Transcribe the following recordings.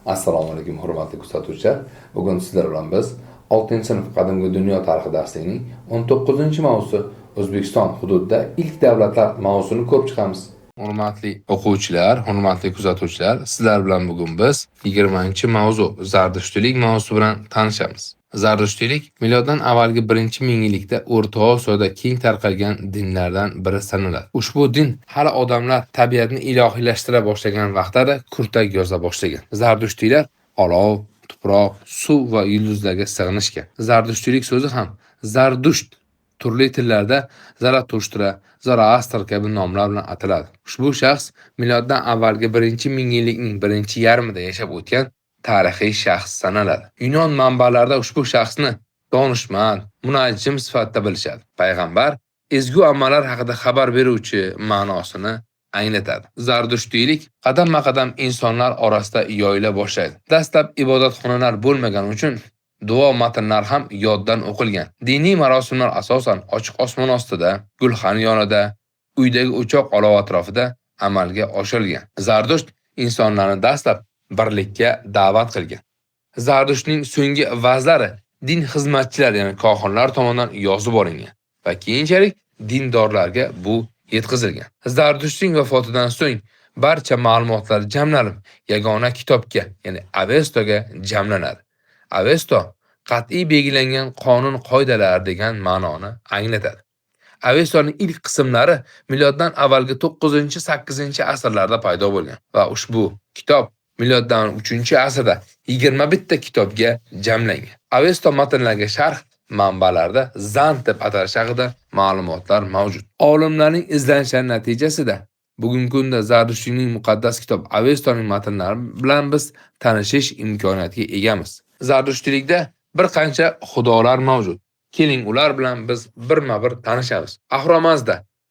Assalomu alaykum, hurmatli kuzatuvchilar. Bugun sizlar bilan biz 6-sinf qadimgi dunyo tarixi darsligining 19-mavzusi O'zbekiston hududida ilk davlatlar mavzusini ko'rib chiqamiz. Hurmatli o'quvchilar, hurmatli kuzatuvchilar, sizlar bilan bugun biz 20-mavzu Zardushtiylik mavzusi bilan tanishamiz. Zardushtiylik miloddan avvalgi 1-mingyillikda O'rta Osiyoda keng tarqalgan dinlardan biri sanaladi. Ushbu din hali odamlar tabiatni ilohiylashtira boshlagan vaqtlarda kurtak yoza boshlagan. Zardushtiylar olov, tuproq, suv va yulduzlarga sig'inishgan. Zardushtiylik so'zi ham Zardusht turli tillarda Zaratushtra, Zoroastr kabi nomlar bilan ataladi. Ushbu shaxs miloddan avvalgi 1-mingyillikning birinchi yarmida yashab o'tgan tarixiy shaxs sanaladi. Yunon manbalarida ushbu shaxsni donishmand, munajjim sifatida bilishadi. Payg'ambar ezgu amallar haqida xabar beruvchi ma'nosini anglatadi. Zardushtiylik qadamma-qadam insonlar orasida yoyila boshlaydi. Dastlab ibodatxonalar bo'lmagani uchun duo matnlari ham yoddan o'qilgan. Diniy marosimlar asosan ochiq osmon ostida, gulxan yonida, uydagi o'choq olov atrofida amalga oshirilgan. Zardusht insonlarni dastlab birlikka da'vat qilgan. Zardushtning so'nggi va'zlari din xizmatchilari, ya'ni kohinlar tomonidan yozib olingan va keyinchalik dindorlarga bu yetkazilgan. Zardushtning vafotidan so'ng barcha ma'lumotlar jamlanib, yagona kitobga, ya'ni Avestoga jamlanadi. Avesto qat'iy belgilangan qonun-qoidalar degan ma'noni anglatadi. Avestoning ilk qismlari miloddan avvalgi 9-8 asrlarda paydo bo'lgan va ushbu kitob miloddan 3-asrda 21 ta kitobga jamlangan. Avesto matnlariga sharh manbalarda Zand deb atalishi haqida ma'lumotlar mavjud. Olimlarning izlanishlari natijasida bugungi kunda Zardushtning muqaddas kitob Avestoning matnlari bilan biz tanishish imkoniyatiga egamiz. Zardushtiylikda bir qancha xudolar mavjud. Keling, ular bilan biz birma-bir tanishamiz. Ahura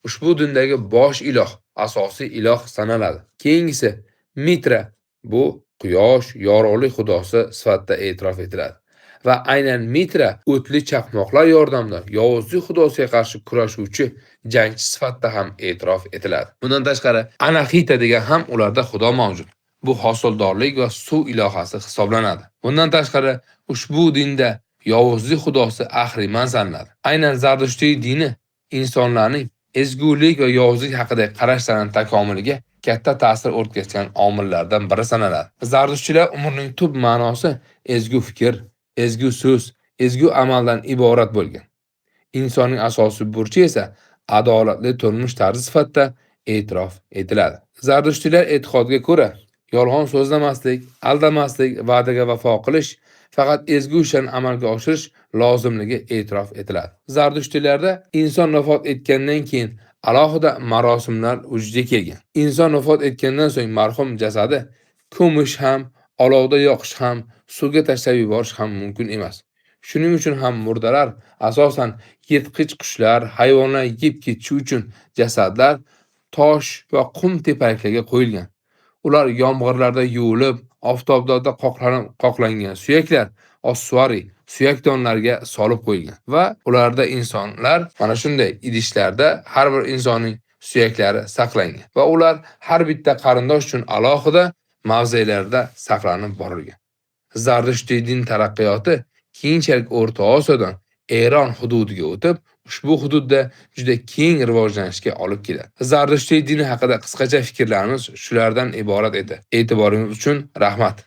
ushbu dindagi bosh iloh, asosiy iloh sanaladi. Keyingisi Mitra, bu quyosh, yorug'lik xudosi sifatida e'tirof etiladi. Va aynan Mitra o'tli chaqmoqlar yordamida yovuzlik xudosiga qarshi kurashuvchi jangchi sifatida ham e'tirof etiladi. Bundan tashqari Anaxita degan ham ularda xudo mavjud. Bu hosildorlik va suv ilohasi hisoblanadi. Bundan tashqari ushbu dinda yovuzlik xudosi Ahriman sanaladi. Aynan Zardushtiylik dini insonlarning ezgulik va yovuzlik haqidagi qarashlarining takomiliga katta ta'sir o'tkazgan omillardan biri sanaladi. Zardushtchilar umrining tub ma'nosi ezgu fikr, ezgu so'z, ezgu amaldan iborat bo'lgan. Insonning asosiy burchi esa adolatli turmush tarzi sifatida e'tirof etiladi. Zardushtiylar e'tiqodiga ko'ra, yolg'on so'zlamaslik, aldamaslik, va'daga vafo qilish, faqat ezgu ishlarni amalga oshirish lozimligi e'tirof etiladi. Zardushtiylarda inson vafot etgandan keyin alohida marosimlar vujudga kelgan. Inson vafot etgandan so'ng marhum jasadi ko'mish ham, olovda yoqish ham, suvga tashlab yuborish ham mumkin emas. Shuning uchun ham murdalar asosan yirtqich qushlar, hayvonlar yeb ketishi uchun jasadlar tosh va qum tepaliklarga qo'yilgan. Ular yomg'irlarda yuvilib, oftobda qoqlanib qoqlangan suyaklar ossuari suyakdonlarga solib qo'yilgan va ularda insonlar mana shunday idishlarda har bir insonning suyaklari saqlangan va ular har bitta qarindosh uchun alohida mavzelarda saqlanib borilgan. Zardushtiylik din taraqqiyoti keyinchalik O'rta Osiyodan Eron hududiga o'tib, ushbu hududda juda keng rivojlanishga olib keladi. Zardushtiylik dini haqida qisqacha fikrlarimiz shulardan iborat edi. E'tiboringiz uchun rahmat.